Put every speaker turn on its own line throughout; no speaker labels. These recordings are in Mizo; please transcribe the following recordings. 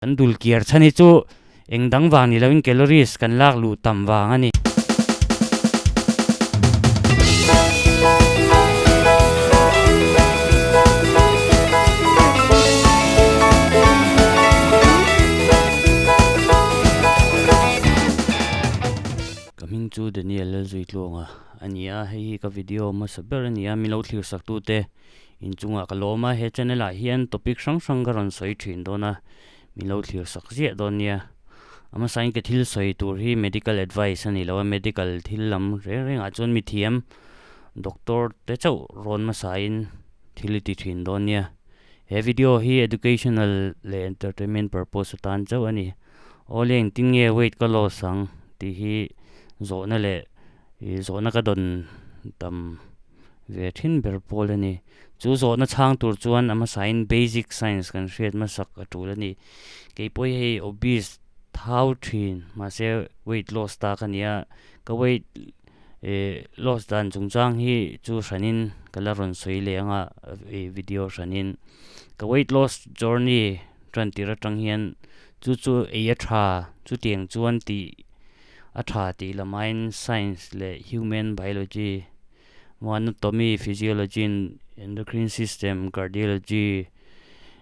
Kan dul kiar chhan hi chu eng dang vang ni loin calories kan lak luh tam vang a ni. Ka hming chu Daniel Lalzuitluanga a ni a, hei hi ka video hmasa ber a ni a, min lo thlir sak tute inchungah ka lawm a, he channel ah hian topic hrang hrang ka rawn sawi thin dawn a. Min lo thlir sak ziah dawn nia. A hmasain ka thil sawi tur hi medical advice a ni lo a, medical thil lam reng rengah chuan mithiam doctor te chauh rawn hmasain thil i ti thin dawn nia. He video hi educational leh entertainment purpose atan chauh a ni. Awle engtin nge weight ka loss ang tih hi zawhna leh zawhna ka dawn tam ve thin ber pawl a ni. Chu zawhna chhang tur chuan a hmasain basic science kan hriat hmasak a tul a ni. Kei pawh hi hei obese thau thin mahse weight loss ta ka ni a, ka weight eh loss dan chungchang hi chu hranin ka la rawn sawi leh ang a video hranin. Ka weight loss journey tan tir atang hian chu chu ei a tha chutiang chuan tih a tha tih lamain science leh human biology Anatomy, physiology, endocrine system, cardiology,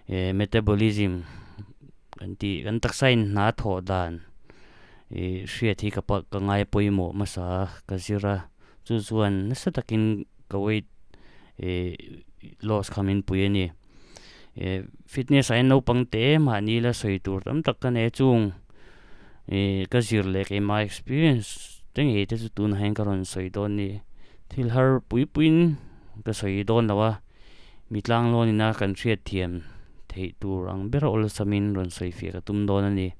eh metabolism kan tih kan taksa in hna thawh dan ih hriat hi ka pa ka ngai pawimawh hmasa ka zir a chu chuan nasa takin ka weight ih loss kha min pui a ni eh fitness ah hian naupang te mahni la sawi tur tam tak ka nei a chung ih ka zir leh keimah experience te ngei te chu tunah hian ka rawn sawi dawn a ni thil har pui puiin ka sawi dawn lo a mi tlang lawn ina kan hriat thiam theih tur ang ber awlsamin rawn sawi fiah ka tum dawn a ni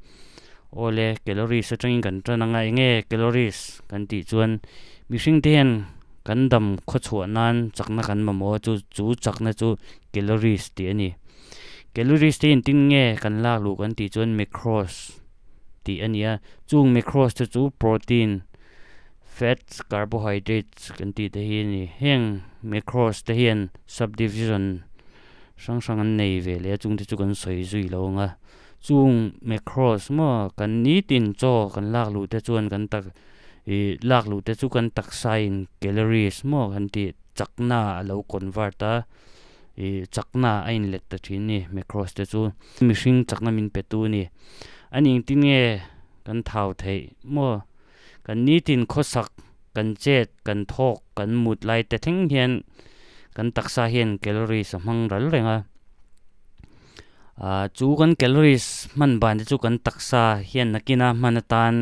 awle calories atangin kan tan anga eng nge calories kan tih chuan mihring te hian kan dam khawchhuah nan chakna kan mamawh a chu chu chakna chu calories tih a ni. Calories te engtin nge kan lak luh kan tih chuan macros tih a ni a, chung macros te chu protein, fats, carbohydrates kan tih te hi a ni. Heng macros te hian subdivision hrang hrang an nei ve leh a chung te chu kan sawi zui lo ang a. Chung macros maw kan nitin chaw kan lak luh te chuan kan tak ih lak luh te chu kan taksa in calories maw kan tih chakna a lo convert a. Ih chakna a inlet ta thin ni macros te chu mihring chakna min pe tu a ni a ni engtin nge kan thau theih maw kan nitin khawsak kan chet kan thawk kan mut lai te thleng hian kan taksa hian calories a hmang ral reng a ah chu kan calories hman ban te chu kan taksa hian nakina hman atan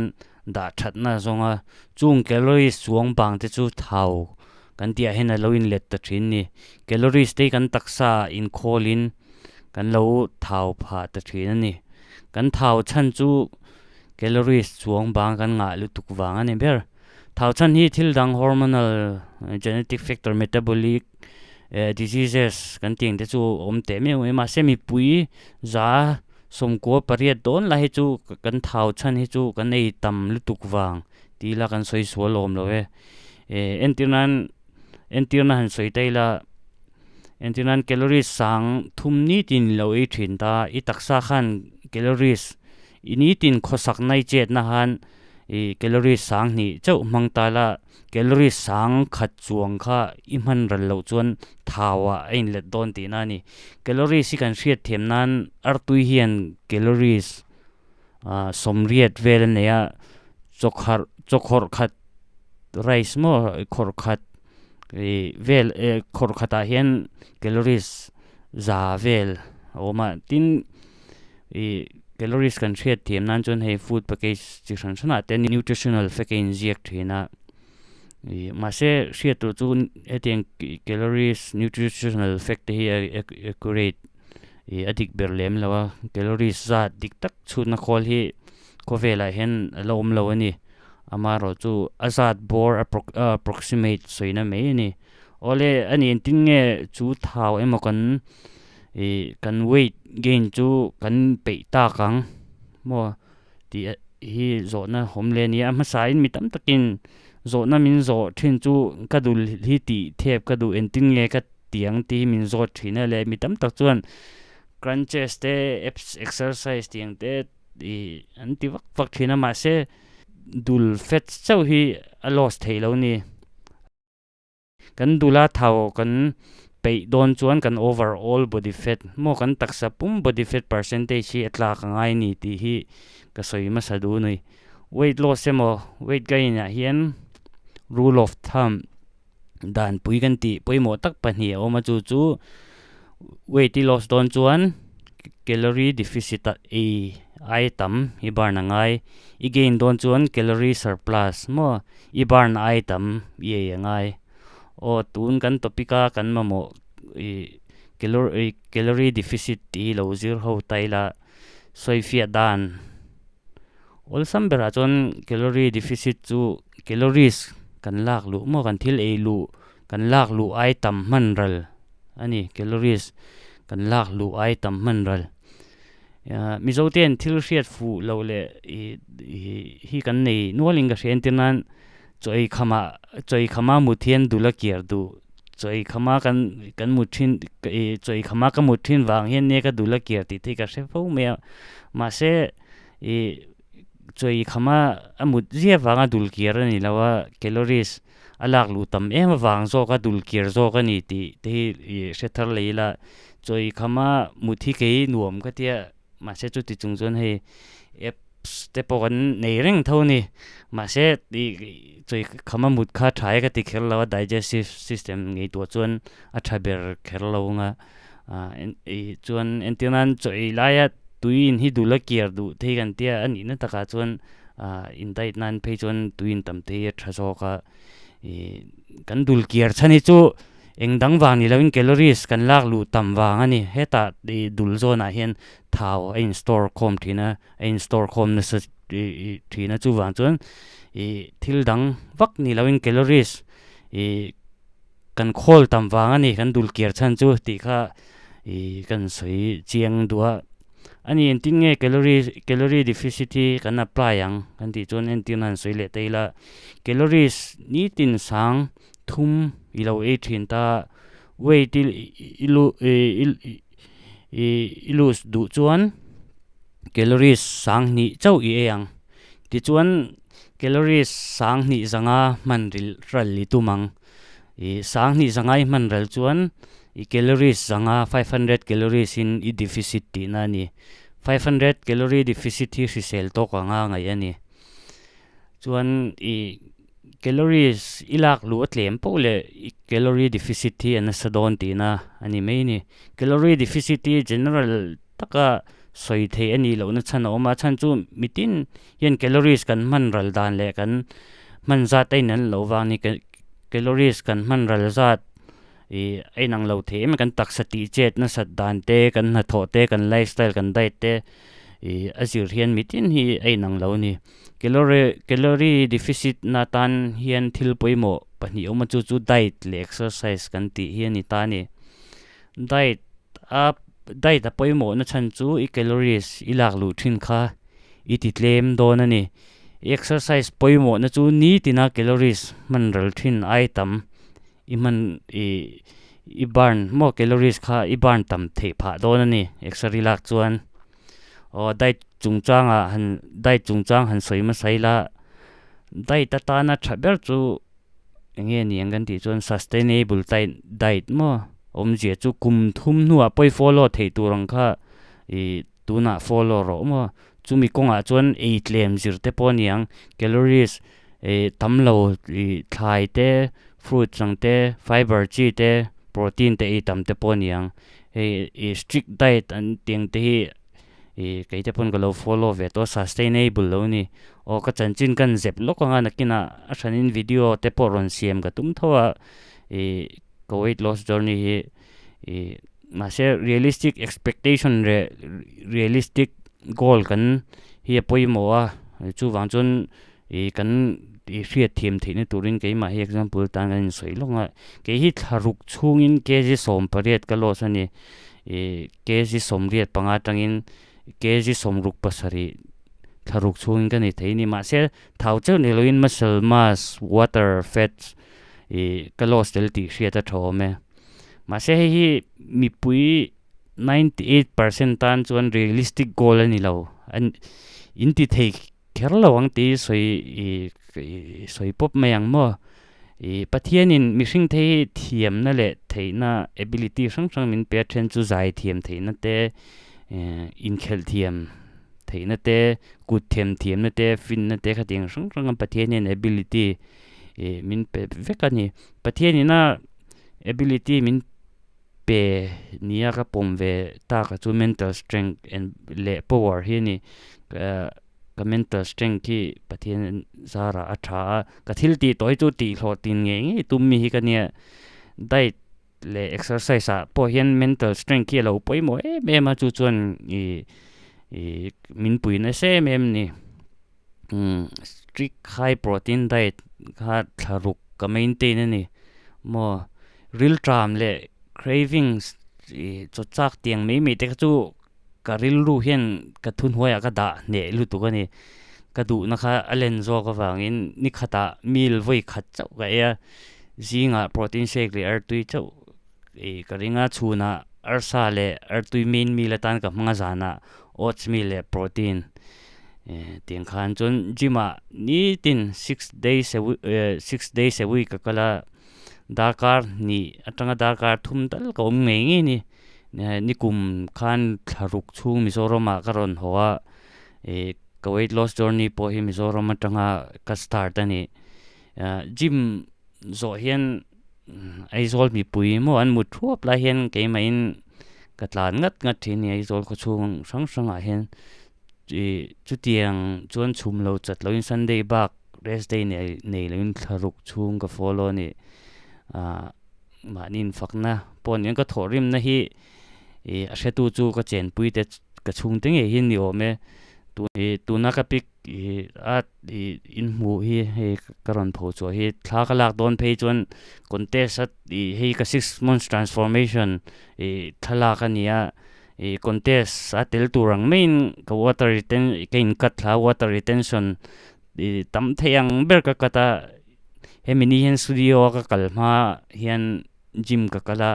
dah thatna zawnga chung calories chuang bang te chu thau. Kan tih ah hian a lo inlet ta thin ni. Calories te hi kan taksa inkhawl in kan lo thau phah ta thin a ni. Kan thau chhan chu calories chuang bang kan ngah lutuk vang a ni ber. Thau chhan hi thil dang hormonal, genetic factor, metabolic diseases kan tih ang te chu a awm teh miau mai. Mahse mipui za 98 dawn lai hi chu kan thau chhan hi chu kan ei tam lutuk vang tih ila kan sawi sual awm lo e. Eh entir nan entir na han sawi ta ila entir nan calories sang thum nitin lo ei thin ta i taksa khan calories i nitin khawsak na i chet na khan ih calories sang hnih chauh hmang ta la calories sang khat chuang kha i hman ral loh chuan thau ah a inlet dawn tih na a ni calories hi kan hriat thiam nan artui hian calories ah sawmriat vel a nei a chawkharh chawkhawrh khat rice maw khawrh khat ih vel eh khawrh khatah hian calories za vel a awm a tin ih calories kan hriat thiam nan chuan hei food package chi hran hranah te nutritional fact a inziak thin a ih mahse hriat tur chu hetiang calories nutritional fact te hi a accurate ih a dik ber lem lo a calories zat dik tak chhutna khawl hi khawvelah hian a la awm lo a ni amaherawh chu a zat bawr a approximate sawina mai a ni awle a ni engtin nge chu thau emaw kan ih kan weight gain chu kan peih tak ang maw tih hi zawhna awm leh a ni a hmasa in mi tam takin zawhna min zawh thin chu ka dul hi tih thep ka duh engtin nge ka tiang tih hi min zawt thin a leh mi tam tak chuan. Crunches te abs exercise tih ang te ih an ti vak vak thin a mahse dul fats chauh hi a loss theih lo a ni. Kan dula thau kan peih dawn chuan kan overall body fat maw kan taksa pum body fat percentage hi a tlak a ngai a ni tih hi ka sawi hmasa duh a ni. Weight loss emaw weight gain ah hian rule of thumb danpui kan tih pawimawh tak pahnih a awm a chu chu weight i loss dawn chuan calorie deficit ah ei ai tam i burn a ngai i gain dawn chuan calorie surplus maw I burn ai tam i ei a ngai. Aw tun kan topic a kan mamawh i calorie deficit tih hi lo zir ho ta ila sawifiah dan awlsam berah chuan calorie deficit chu calories kan lak luh maw kan thil ei luh kan lak luh ai tam hman ral a ni calories kan lak luh ai tam hman ral. Mizo te an thil hriat fuh loh leh hi kan nei nualin ka hria entir nan chaw ei khamah chaw ei khama mut hian dul a kiar duh chaw ei khama kan kan mut thin ih chaw ei khama ka mut thin vang hian nia ka dul a kiar tih te hi ka hre fo mai a mahse ih chaw ei khama a mut ziah vanga dul kiar a ni lo a calories a lak luh tam em avang zawk a dul kiar zawk a ni tih te hi ih hre thar leh ila chaw ei khama mut hi kei nuam ka tia mahse chuti chung chuan hei apps te pawh kan nei reng tho a ni mahse ih chaw ei khama mut kha tha e ka ti kher lo a digestive system ngaihtuah chuan a tha ber kher lo ang a ah ih chuan entir nan chaw ei laia tui in hi dul a kiar duh thei kan tia a nihna takah chuan ah in diet nan phei chuan tui in tam te hi a tha zawk a ih kan dul kiar chhan hi chu eng dang vang ni loin calories kan lak luh tam vang a ni hetah ih dul zawnah hian thau a in store khawm thin a a in store khawm nasa ih thin a chuvang chuan ih thil dang vak ni loin calories ih kan khawl tam vang a ni kan dul kiar chhan chu tih kha ih kan sawi chiang duh a. A ni engtin nge calorie calorie deficit hi kan apply ang kan tih chuan entirna han sawi leh ta ila calories nitin sang thum i lo ei thin ta weight i i lu i i lose duh chuan calories sang hnih chauh i ei ang tichuan calories sang hnih zanga hman ril ral i tum ang. Ih sanghnih zanga i hman ral chuan i calories zanga 500 calories in i deficit tihna a ni. 500 calorie deficit hi hrisel tawk anga ngaih a ni. Chuan ih calories i lak luh a tlem poh leh i calorie deficit hi a nasa dawn tihna a ni mai a ni. Calorie deficit hi general taka sawi theih a nih lohna chhan a awm a, a chhan chu mitin hian calories kan hman ral dan leh kan hman zat a inang loh vang ni calories kan hman ral zat ih a inang lo thei em kan taksa tih chet nasat dan te kan hnathawh te kan lifestyle kan diet te ih a zir hian mitin hi a inang lo a ni calorie calorie deficit na tan hian thil pawimawh pahnih awm a chu chu diet leh exercise kan tih hi a ni ta a ni diet a diet a pawimawh na chhan chu i calories i lak luh thin kha i ti tlem dawn a ni. I exercise pawimawhna chu nitina calories hman ral thin ai tam i hman ih i burn maw calories kha i burn tam theih phah dawn a ni exer i lak chuan. Aw diet chungchangah han diet chungchang han sawi hmasa ila diet atana tha ber chu eng nge ni ang kan tih chuan sustainable diet maw awmzia chu kum thum hnuah pawh i follow theih tur ang kha ih tunah follow rawh maw chumi kawngah chuan ei tlem zir te pawh a ni ang calories ih tam lo ih thlai te fruits ang te fiber chi te protein te ei tam te pawh a ni ang hei ih strict diet an tih ang te hi ih kei te pawn ka lo follow ve tawh a sustainable lo a ni aw ka chanchin ka han zep lawk ang a nakinah a hranin video te pawh rawn siam ka tum tho a ih ka weight loss journey hi. Ih mahse realistic expectation leh realistic goal kan hi a pawimawh a chuvang chuan ih kan ih hriat thiam theihna turin keimah hi example tan kan insawi lawk a kei hi thla ruk chhungin kg 18 ka loss a ni ih kg 85 atangin kg 67 thla ruk chhungin ka nei thei a ni mahse thau chauh ni loin muscle mass water fats ih ka loss tel tih hriat a tha awm e. Mahse hei hi mipui 98% tan chuan realistic goal a ni lo. An in ti thei kher lo ang tih sawi sawi pawp mai ang maw. Ih Pathianin mihring te hi thiamna leh theihna ability hrang hrang min pe a then chu zai thiam theihna te inkhelh thiam theihna te kut them thiamna te finna te khatiang hrang hrang a Pathian hian ability ih min pe vek a ni. Pathianin a ability min pe nia ka pawm ve tak a chu mental strength and leh power hi a ni ka mental strength hi Pathian zarah a tha a ka thil tih tawh hi chu tih hlawh tin ngei ngei tum mi hi ka nia diet leh exercise ah pawh hian mental strength hi a lo pawimawh em em a chu chuan ih ih min pui nasa em em a ni strict high protein diet kha thla ruk ka maintain a ni maw. Rilṭam leh cravings ih chaw chak tiang mai mai te kha chu ka rilru hian ka thuhnuaiah ka dah hneh lutuk a ni. Ka duhna kha a len zawk avangin ni khatah meal vawi khat chauh ka ei a, zingah protein shake leh artui chauh ih ka ring a, chhunah arsa leh artui main meal atan ka hmang a, zanah oats meal leh protein eh tiang khan chuan gym ah nitin six days a week eh six days a week ka kal a. Darkar hnih atanga darkar thum tal ka awm ngei ngei ni. Nikum khan thla ruk chhung Mizoramah ka rawn haw a, ih ka weight loss journey pawh hi Mizoram atanga ka start a ni. Gym zawh hian Aizawl mipui maw an mut thuap lai hian keimahin ka tlan ngat ngat thin a ni Aizawl khawchhung hrang hrangah hian. Ih chutiang chuan chhum lo chat loin Sunday bak rest day nei nei loin thla ruk chhung ka follow a ni. Ah mahni infakna pawh aniang ka thawhrimna hi ih a hretu chu ka chenpui te ka chhungte ngei hi a ni awm e. Tun ih tuna ka pic ih a ih inhmuh hi hei ka rawn pho chhuah hi thla ka lak dawn phei chuan contest a ih hei ka six months transformation ih thlalak a ni a. Ih contest a tel tur ang maiin ka water reten ka in cut thla a water retention ih tam thei ang ber ka cut a hemi ni hian studio a ka kal hma hian gym ka kal a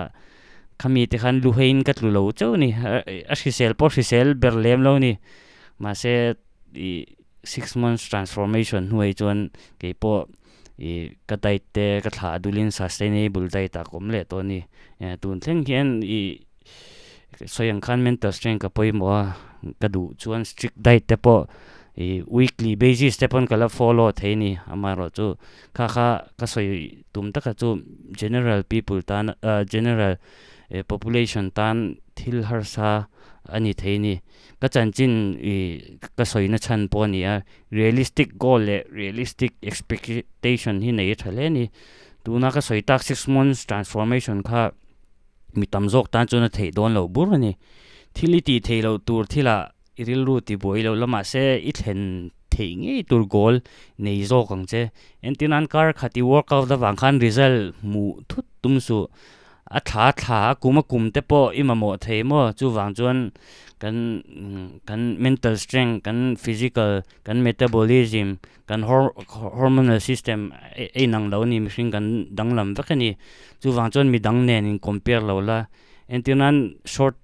khami te khan lu heiin ka tlu lo chauh a ni a hrisel pawh hrisel ber lem lo a ni mahse ih six months transformation hnuai chuan keipawh ih ka diet te ka thlah dulin sustainable diet ah ka awm leh tawh a ni tun thleng hian ih. Sawi ang khan mental strength ka pawimawh a, ka duh chuan strict diet te pawh ih weekly basis te pawn ka la follow thei a ni. Amaherawhchu kha kha ka sawi tum taka chu general people tan ah general population tan thil harsa a ni thei a ni. Ka chanchin ih ka sawi na chhan pawh a ni a, realistic goal leh realistic expectation hi nei a tha hle a ni. Tuna ka sawi tak six months transformation kha. Mi tam zawk tan chuan a theih dawn loh bur a ni. Thil i tih theih loh tur thilah i rilru ti buai loh la mahse i thlen theih ngei tur goal nei zawk ang che. Entir nan kar khat i workout avang khan result hmuh thut tum suh. A thla thla a kum a kum te pawh i mamawh thei maw? Chuvang chuan kan kan mental strength, kan physical, kan metabolism Kan hormonal system a inang lo a ni, mihring kan danglam vek a ni. Chuvang chuan midang nen in compare lo la, entir nan short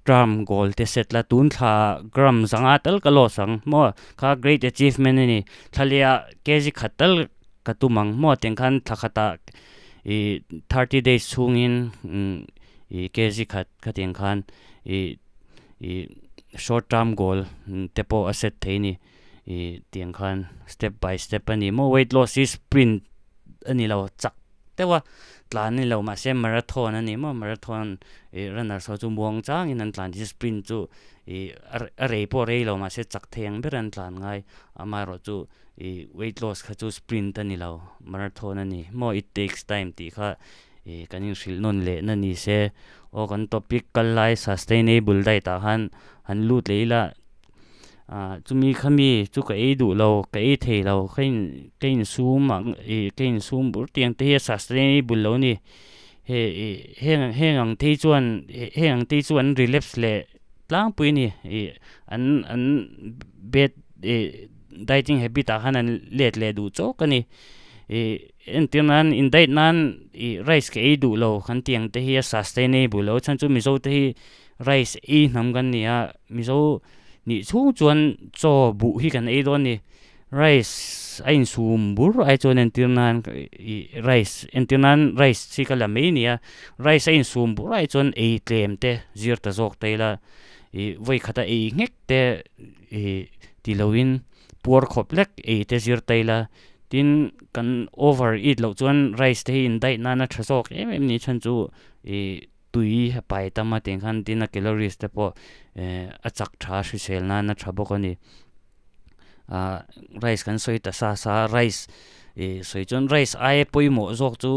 term goal te set la, tun thla gram zanga tal ka loss ang maw, kha great achievement a ni. Thla leh ah kg khat tal ka tum ang maw tiang khan thla khatah ih 30 days chhungin ih kg khat khatiang khan ih ih short term goal te pawh a set thei a ni. Ih tiang khan step by step a ni maw weight loss hi sprint a ni lo chak deuh a tlan a ni lo mahse marathon a ni maw marathon ih runners ho chu muang changin an tlan thin sprint chu ih a rei pawh a rei lo mahse chak thei ang ber an tlan ngai amaherawh chu ih weight loss kha chu sprint a ni lo marathon a ni maw it takes time tih kha ih kan inhrilh nawn leh na ni se aw kan topic kal lai sustainable diet ah khan han lut leh ila. Ah chumi khami chu ka ei duh lo ka ei thei lo ka in ka insum ang ih ka insum bur tih ang te hi a sustainable lo a ni he ih heng heng ang te hi chuan heng ang te hi chu an relapse leh tlangpui a ni ih an an bad ih dieting habit ah khan an let leh duh chawk a ni ih entir nan in diet nan ih rice ka ei duh lo kan tih ang te hi a sustainable lo chhan chu mizo te hi. Rice ei hnam kan ni a, Mizo nih chhung chuan chaw buh hi kan ei dawn a ni. Rice a insum bur ai chuan entir nan ih rice entir nan rice chi ka la mai a ni a, rice a insum bur ai chuan ei tlem te zir ta zawk ta ila ih vawi khata ei nghek te ih ti loin puar khawp lek ei te zir ta ila tin kan over eat loh chuan rice te hi in diet nana tha zawk em em ni chhan chu ih tui a pai tam a tih khan tin a calories te pawh eh a chak tha hrisel nana tha bawk a ni ah rice kan sawi ta sa sa a rice ih sawi chuan rice aia pawimawh zawk chu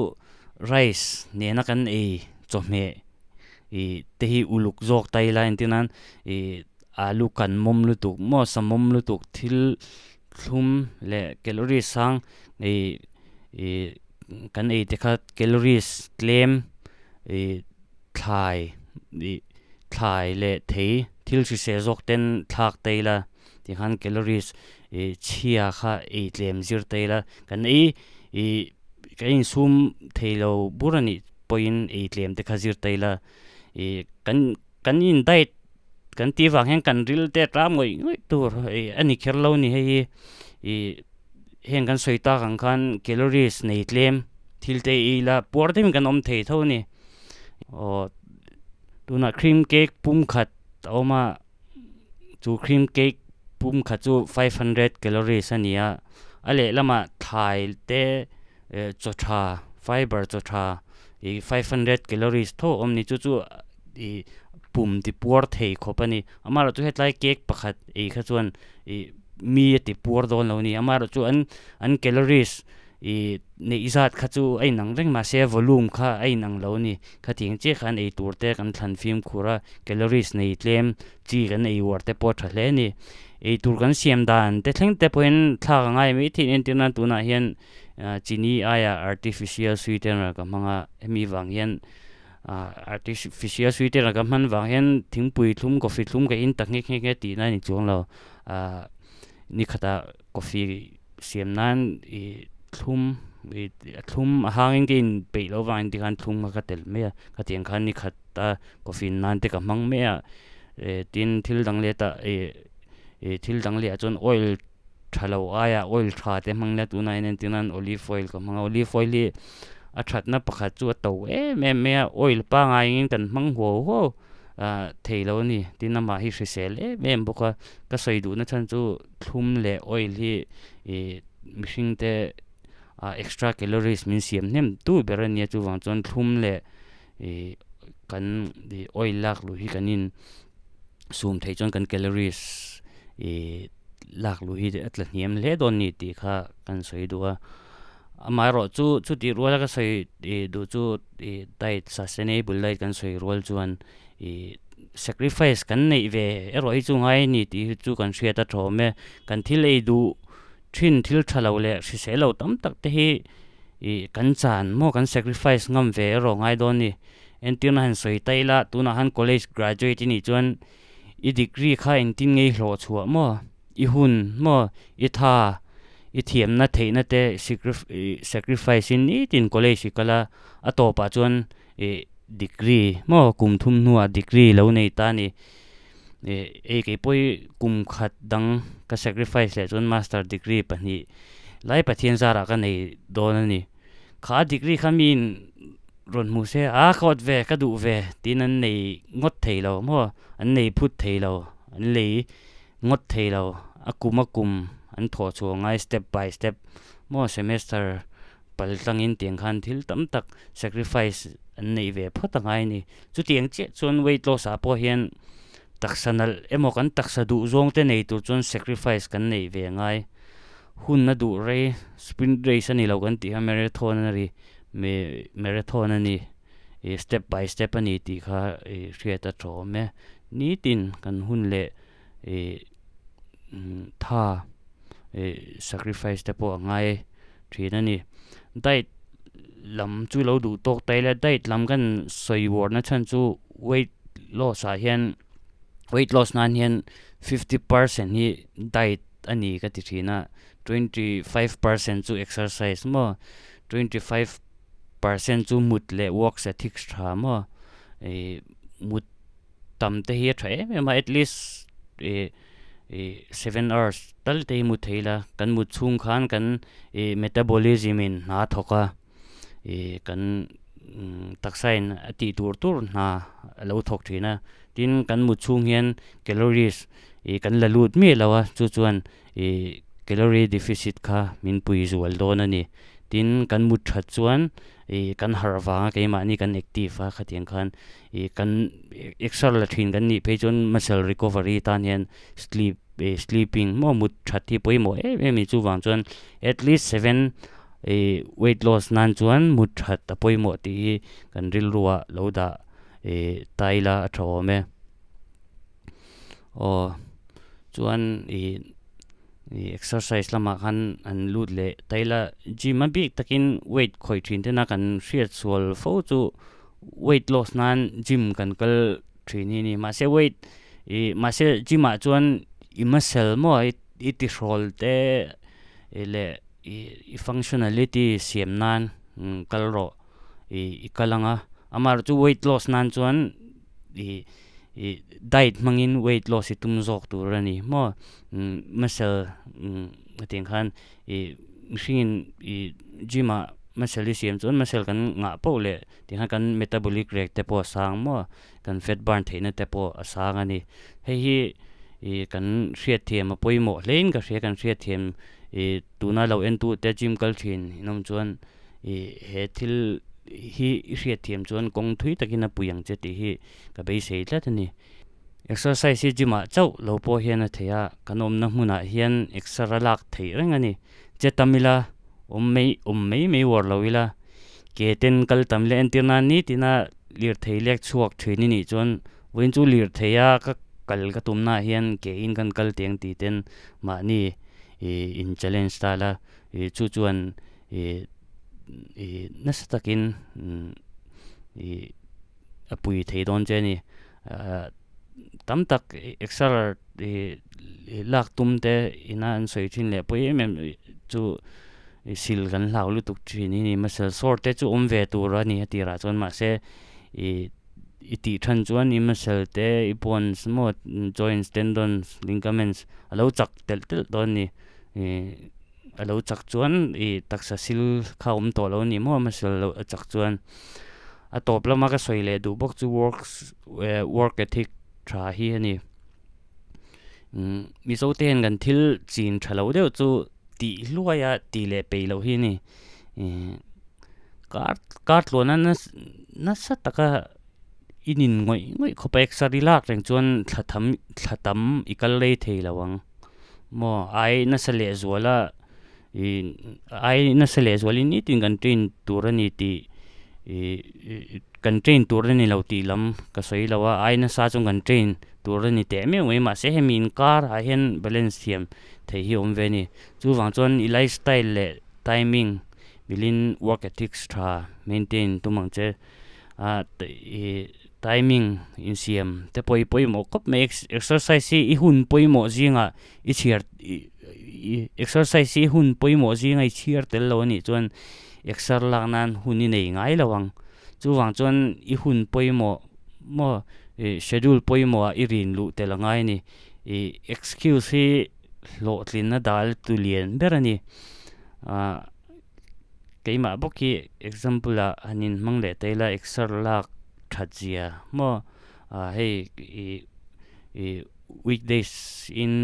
rice nena kan ei chawhmeh ih te hi uluk zawk ta ila entir nan ih alu kan mawm lutuk maw sa mawm lutuk thil thlum leh calories sang ih ih kan ei te kha calories tlem ih thlai ih thlai leh thei thil hrisel zawk ten thlak ta ila tikhan calories ih chhia kha ei tlem zir ta ila kan ei ih kan insum thei lo bur a nih pawhin ei tlem te kha zir ta ila ih kan kan in diet kan tih vang hian kan ril te a tlam ngawih ngawih tur ih a ni kher lo a ni hei hi ih heng kan sawi tak ang khan calories nei tlem thil te ei ila puar deuhin kan awm thei tho a ni aw tunah cream cake pum khat a awm a chu cream cake pum khat chu 500 calories a ni a a lehlamah thlai te eh chaw tha fiber chaw tha ih 500 calories tho a awm a ni chu chu ih pum ti puar thei khawp a ni amaherawhchu hetlai cake pakhat ei kha chuan ih mi a ti puar dawn lo a ni amaherawhchu an an calories ih neih zat kha chu a inang reng mahse volume kha a inang lo a ni khatiang chiah khan ei tur te kan thlan fimkhur a calories nei tlem chi kan ei uar te pawh a tha hle a ni ei tur kan siam dan te thleng te pawhin thlak a ngai mai theih entir nan tunah hian chini aia artificial sweetener ka hmang a hemi vang hian ah artificial sweetener ka hman vang hian thingpui thlum coffee thlum ka in tak nghek nghek e tihna a ni chuang lo ah ni khatah coffee siam nan ih thlum ih a thlum a hangin ka in peih loh vangin tikhan thlum kha ka telh mai a khatiang khan ni khata coffee in nan te ka hmang mai a eh tin thil dang leh tah ih ih thil dang leh ah chuan oil tha lo aia oil tha te hmang ila tunah hian entir nan olive oil ka hmang a olive oil hi a thatna pakhat chu a to em em mai a oil pangngai angin kan hmang huau huau ah thei lo a ni tin amah hi hrisel em em bawk a ka sawi duhna chhan chu thlum leh oil hi ih mihring te ah extra calories min siam hnem tu ber a nia chuvang chuan thlum leh ih kan ih oil lak luh hi kan in sum theih chuan kan calories ih lak luh hi a tla hniam hle dawn a ni tih kha kan sawi duh a amaherawh chu chutih ruala ka sawi ih duh chu ih diet sustainable diet kan sawi rual chuan ih sacrifice kan neih ve erawh hi chu ngai a ni tih hi chu kan hriat a tha awm e kan thil ei duh thin thil tha lo leh hrisel lo tam tak te hi ih kan chan maw kan sacrifice ngam ve erawh ngai dawn a ni entirna han sawi ta ila tunah han college graduate i nih chuan I degree kha engtin nge i hlawh chhuah maw? I hun maw? I tha? I thiamna theihna te sacrifice in nitin college i kal a, a tawpah chuan i degree maw kum thum hnuah degree lo nei ta a ni. Ei kei pawh hi kum khat dang ka sacrifice leh chuan master degree pahnih lai Pathian zarah ka nei dawn a ni. Kha degree kha miin Rawn hmu se, a ka awt ve, ka duh ve tiin an nei ngawt thei lo maw, an nei phut thei lo, an lei ngawt thei lo, a kum a kum an thawh chhuah ngai step by step maw semester pal tlangin tiang khan thil tam tak sacrifice an neih ve phawt a ngai a ni. Chutiang chiah chuan weight loss ah pawh hian taksa nalh emaw kan taksa duh zawng te nei tur chuan sacrifice kan neih ve a ngai. Hun a duh rei sprint race a ni lo kan tih kha marathon a ri. Me marathon a ni ih step by step a ni tih kha ih hriat a tha awm e nitin kan hun leh ih tha ih sacrifice te pawh a ngai thin a ni diet lam chu lo duh tawk ta ila diet lam kan sawi uar na chhan chu weight loss ah hian weight loss nan hian 50% hi diet a ni ka ti thin a 25% chu exercise maw 25% chu mut leh work ethics tha maw ih mut. tam te hi a tha em em a at least ih ih seven hours tal te hi mu thei ila kan mut chhung khan kan ih metabolism in hna a thawk a ih kan taksa in a tih tur tur hna a lo thawk thin a tin kan mut chhung hian calories ih kan la lut miah lo a chu chuan ih calorie deficit kha min pui zual dawn a ni tin kan mut that chuan ih kan harh vanga keimahni kan active a khatiang khan ih kan exer la thin kan nih phei chuan muscle recovery tan hian sleep ih sleeping maw mut that hi pawimawh em em a ni chuvang chuan at least seven ih weight loss nan chuan mut that a pawimawh tih hi kan rilruah lo dah ih ta ila a tha awm e aw chuan ih ih exercise lamah khan an lut leh ta ila gym a bik takin weight khawih thin tena kan hriat sual fo chu weight loss nan gym kan kal thin hi a ni mahse weight ih mahse gym ah chuan i muscle maw i ti hrawl te leh ih i functionality siam nan kal rawh ih i kal ang a amaherawhchu chu weight loss nan chuan ih ih diet hmangin weight loss hi tum zawk tur a ni maw muscle hetiang khan ih mihringin ih gym ah muscle hi siam chuan muscle kan ngah poh leh tikhan kan metabolic rate te pawh a sang maw kan fat burn theihna te pawh a sang a ni hei hi ih kan hriatthiam a pawimawh hle in ka hria kan hriatthiam ih tuna lo en tu te gym kal thin in awm chuan ih he thil hi i hriatthiam chuan kawng thui takin a pui ang che tih hi ka beisei tlat a ni. Exercise hi gym ah chauh lo pawh hian a thei a, kan awmna hmunah hian exer a lak theih reng a ni. Che tam ila, awm mai awm mai mai uar lo ila, ke ten kal tam ila entir nan nitina lirthei lek chhuak thin i nih chuan vawiin chu lirthei a ka kal ka tumnaah hian ke in kan kal teng tih ten mahni ih in challenge ta la ih chu chuan ih ih nasa takin ih a pui thei dawn che a ni ah tam tak exer ih lak tum te ina an sawi thin leh pawh em em chu sil kan hlau lutuk thin hi ni muscle sore te chu awm ve tur a ni a tirah chuan mahse ih i tih than chuan i muscle te i bones maw joints tendons ligaments a lo chak telh telh dawn a ni ih a lo chak chuan ih taksa sil kha awm tawh lo a ni maw a muscle lo a chak chuan a tawp lama ka sawi leh duh bawk chu works eh work ethic tha hi a ni umm mizo te hian kan thil chin tha lo deuh chu tih hluai a tih leh peih loh hi a ni ih kar kar tluan a nasa taka i nin ngawih ngawih khawp a exer i lak reng chuan thla tham thla tam i kal rei thei lo ang. Maw ai nasa leh zuala ih ai nasa leh zualin nitin kan train tur a ni tih ih kan train tur a ni lo tih lam ka sawi lo a ai nasa chuan kan train tur a ni teh meuh mai mahse hemi inkarah hian balance thiam theih hi a awm ve a ni chuvang chuan i lifestyle leh timing milin work ethics tha maintain tum ang che ah ih timing insiam te pawh hi pawimawh khawp mai exercise hi i hun pawimawh zingah i chhiar ih exercise hi hun pawimawh zinga i chhiar tel lo anih chuan exer lak nan hun i nei ngai lo ang chuvang chuan i hun pawimawh maw ih schedule pawimawh ah i rin luh tel a ngai a ni ih excuse hi hlawhtlinna dal tu lian ber a ni ah. Keimah bawk hi example ah han in hmang leh ta ila exer lak that zia maw ah hei ih ih weekdays in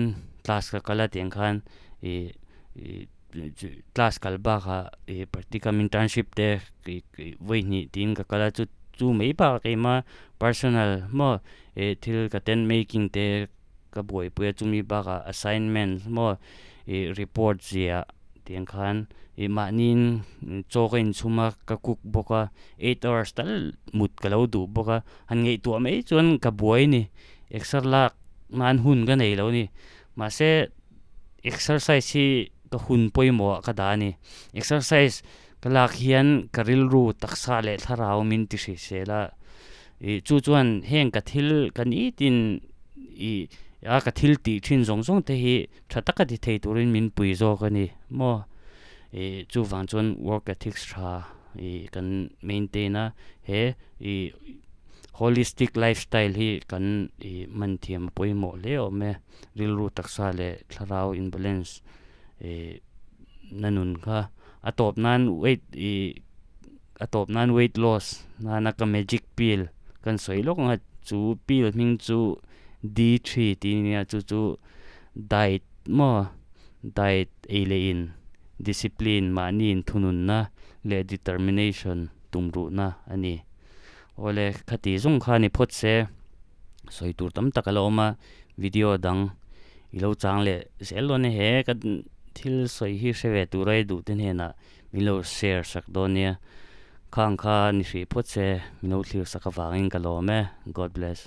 class ka kal a tiang khan ih ih class kal bakah ih practicum internship te ih ih vawi hnih tiin ka kal a chu chu mai bakah keimah personal maw ih thil ka tent making te ka buaipui a chumi bakah assignment maw ih report ziah. Tiang khan ih mahniin chaw ka inchhum a ka cook bawk a eight hours tal mut ka lo duh bawk a han ngaihtuah mai chuan ka buai a ni exer lak nan hun ka nei lo a ni mahse exercise hi ka hun pawimawh ah ka dah a ni exercise ka lak hian ka rilru taksa leh thlarau min ti hrisel a ih chu chuan heng ka thil ka nitin ih a ka thil tih thin zawng zawng te hi. Tha taka ti thei turin min pui zawk a ni maw? Ih chuvang chuan work ethics tha ih kan maintain a, he ih Holistic lifestyle hi kan ih man thiam a pawimawh hle awm e. Rilru taksa leh thlarau in balance ih na nun kha a tawp nan weight ih a tawp nan weight loss nana ka magic pill kan sawi lawk ang a chu pill hming chu D3 tih a nia chu chu diet maw diet ei leh in discipline mahni inthununna leh determination tumruhna a ni. Awle khati zawng kha ni phawt se sawi tur tam tak a la awm a video dang i lo chang leh zel dawn e he ka thil sawi hi hre ve tura i duh te hnenah min lo share sak dawn nia khang kha ni hrih phawt se min lo thlir sak avangin ka lawm e God bless.